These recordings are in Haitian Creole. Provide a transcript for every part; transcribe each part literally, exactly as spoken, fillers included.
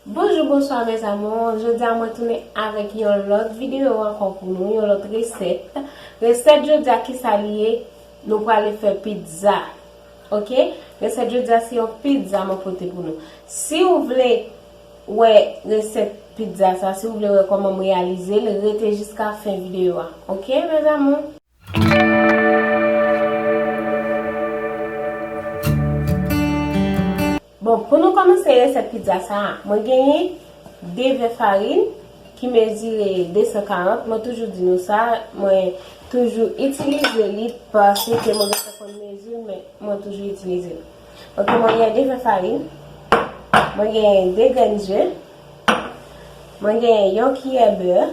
Bonjou, bonswa mes amours. Jodi a mwen tounen avèk yon lòt videyo ankò pou nou, yon lòt resèt. Resèt jodi a kisa li ye? Nou prale fè pizza. Ok? Resèt jodi a se yon pizza mwen pote pou nou. Si w vle wè resèt pizza sa, si w vle wè kòman m reyalize l, rete jiska fen videyo a. Ok, mes amours? Bon, pou nou kòmanse resèt pizza sa a, mwen genyen de vè farin ki mezire de san karant. Mwen toujou di nou sa, mwen toujou itilize li paske mwen gentan konn mezi l, men mwen toujou itilize l. Ok, mwen genyen de vè farin, mwen genyen de grenn ze, mwen genyen yon kiyè bè,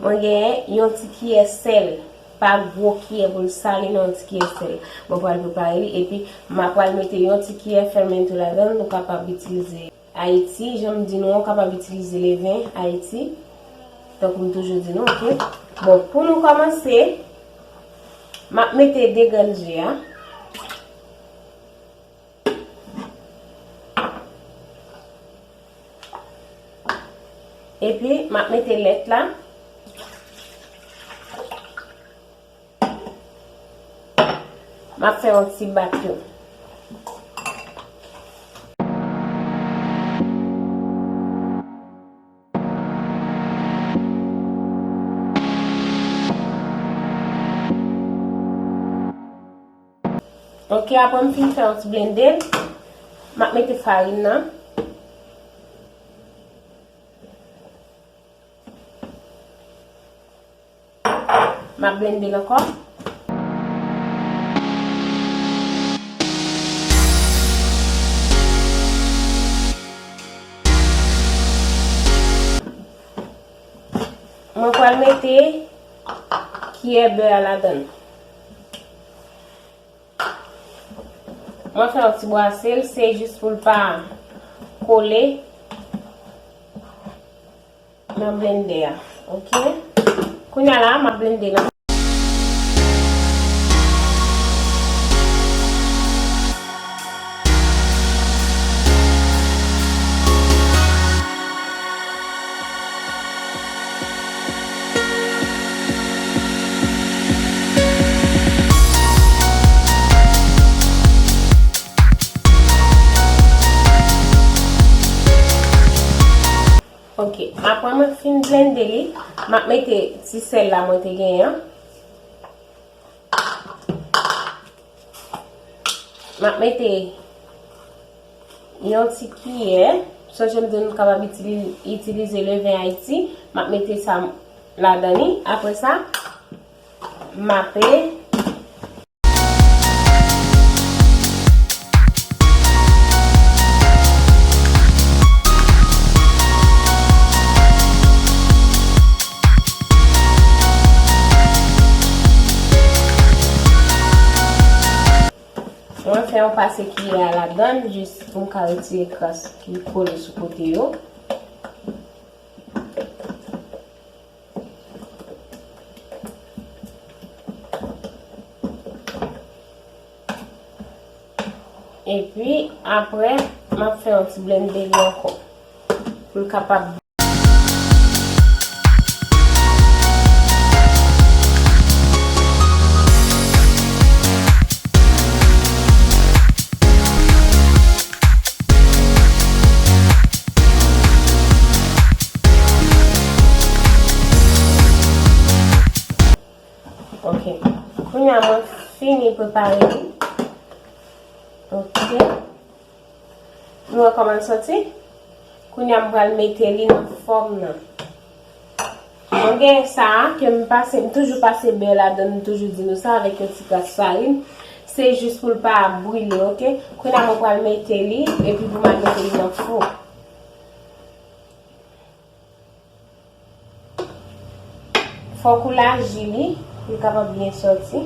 mwen genyen yon ti kiyè sèl, pa gwo kiyè pou l sale non, yon ti kiyè sèl. Mwen pral prepare li, epi m a pral mete yon ti kiyè fermento ladan l, nou kapab itilize Ayiti, jan m di nou, ou kapab itilize leven Ayiti, tankou m toujou di nou, ok? Bon, pou nou kòmanse, m ap mete de grenn ze a. Epi, m ap mete lèt la. M ap fè yon ti bat yo. Ok, apre m fin fè yon ti blende l, m ap mete farin nan. M ap blende l ankò. Mwen pral mete kiyè bè a ladan l. Mwen fè yon ti brase l, se jis pou l pa kole nan blendè a. Ok? Kounye a la, m ap blende l. Ok, apre mwen fin blende li, m ap mete ti sèl la mwen te genyen an. M ap mete yon ti kiyè. Sonje m di nou kapab itili-, itilize leven Ayiti. M ap mete sa ladan li. Apre sa, m ape. Mwen fè yon pase kiyè a ladan l, jis pou m ka retire kras ki kole sou kote yo. Epi, apre, m ap fè yon ti blende li ankò. Pou l kapab Ok. Kounye a mwen fini prepare li. Ok. Nou wè kòman l soti? Kounye a m pral mete li nan fòm nan. Mwen gen sa a ke m pase, m toujou pase bè ladan l, m toujou di nou sa, avèk yon ti kras farin. Se jis pou l pa brile, ok? Kounye a mwen pral mete li, epi pou m al mete li nan fou. Fòk ou laji li, pou l kapab byen sòti.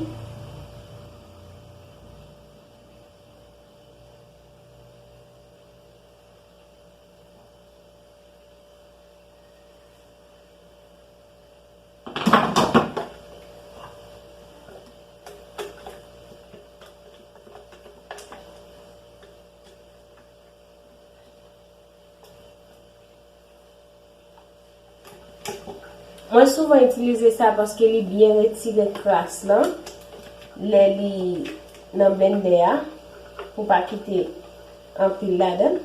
Mwen souvan itilize sa paske li byen retire kras lan lè li nan blendè a, pou pa kite anpil ladan.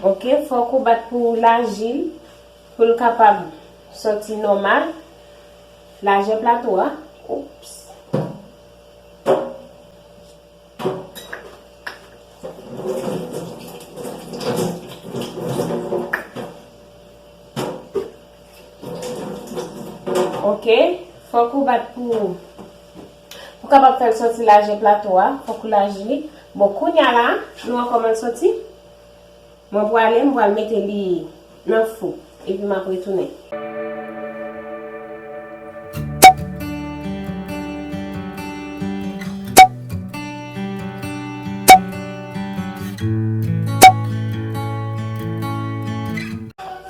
Ok, fòk ou bat pou laji l, pou l kapab sòti nòmal. Lajè plato a. Oups. Ok, fòk ou bat pou, pou kapab fè l sòti lajè plato a, fòk ou laji li. Bon, kounye a la, nou wè kòman l sòti. Mwen pwale, m pral mete li nan fou, epi m ap retounen.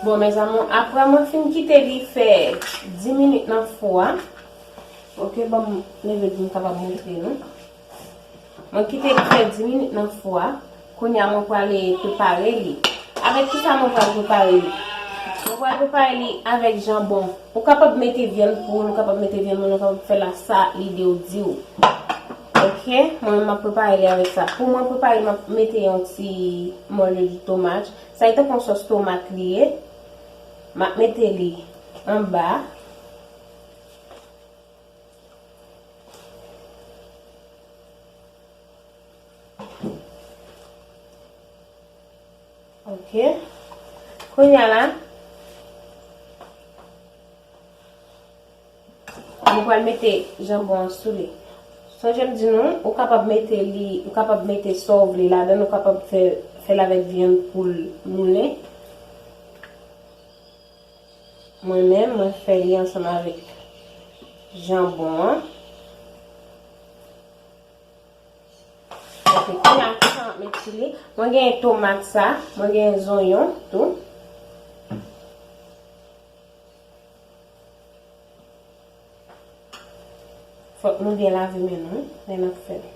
Bon, mezanmi, apre mwen fin kite li fè dis minit nan fou a, ok, ban m leve pou m kapab montre nou. Mwen kite li fè dis minit nan fou a. Kounye a mwen prale prepare li. Avèk kisa mwen pral prepare li? Mwen pral prepare li avèk janbon. Ou kapab mete vyann poul, ou kapab mete vyann moulen, ou kapab fè l a sa lide w di w. Ok, mwen menm m ap prepare li avèk sa. Pou mwen prepare, m ap mete yon ti mòlyo di tomat. Sa e tankou yon sòs tomat li ye. M ap mete li anba. Ok. Kounye a la, nou pral mete janbon an sou li. Sonje m di nou, ou kapab mete li, ou kapab mete sa w vle ladan l, ou kapab fè, fè l avèk vyann poul moulen. Mwen menm, mwen fè li ansanm avèk janbon an. Ok, kounye a, kisa m ap met sou li? Mwen gen tomat sa, mwen gen zonyon tou. Fòk nou byen lave men nou, wi, lè n ap fè l.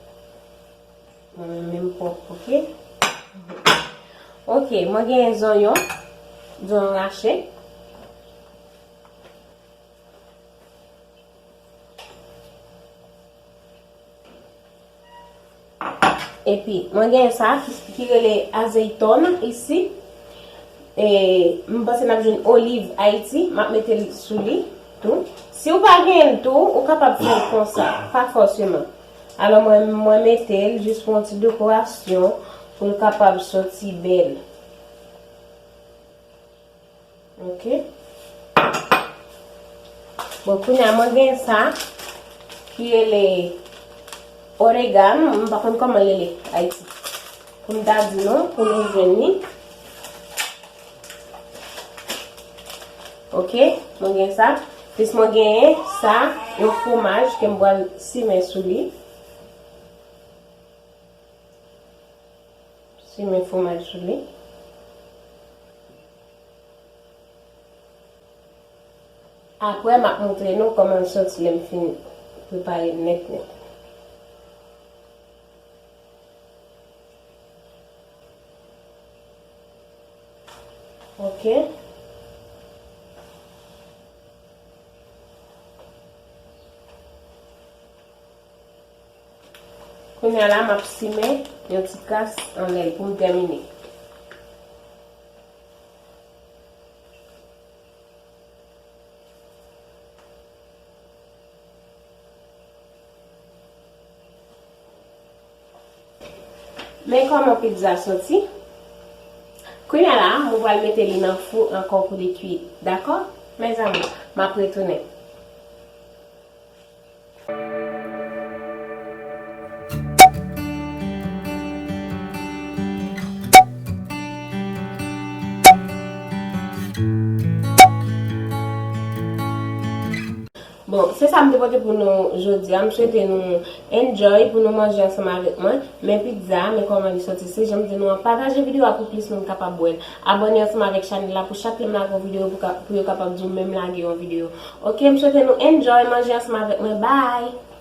Mwen menm, menm pwòp, ok? Ok, mwen gen zonyon, zonyon rache. Epi, mwen gen sa ki, ki rele azeytòn isi. E, m panse n ap jwenn oliv Ayiti. M ap mete l sou li tou. Si w pa genyen l tou, ou kapab fè l konsa. Pa fòseman. Alò, mwen, mwen mete l jis pou yon ti dekorasyon, pou l kapab sòti bèl. Ok. Bon, kounye a, mwen gen sa ki rele oregano, m pa konn kòman l rele Ayiti. Pou m ta di nou, pou nou jwenn li. Ok, mwen gen sa. Plis mwen genyen sa, yon fwomaj ke m pral simen sou li. Simen fwomaj sou li. Apre, m ap montre nou kòman l sòti lè m fin prepare l nèt nèt. Ok. Kounye a la, m ap simen yon ti kras anlè l pou m tèmine. Men kòman pizza sòti. Kounye a la, mwen pral mete li nan fou ankò pou li kui. Dakò? Mezanmi, m ap retounen. Bon, se sa m te pote pou nou jodi a. M swete nou enjoy, pou nou manje ansanm avèk mwen. Men pizza a, men kòman li sòti. Se jan m di nou an, pataje videyo a pou plis moun kapab wè l. Abòne ansanm avèk chanèl la pou chak lè m lage yon videyo, pou ka, pou yo kapab di w men m lage yon videyo. Ok, m swete nou enjoy, manje ansanm avèk mwen. Bye!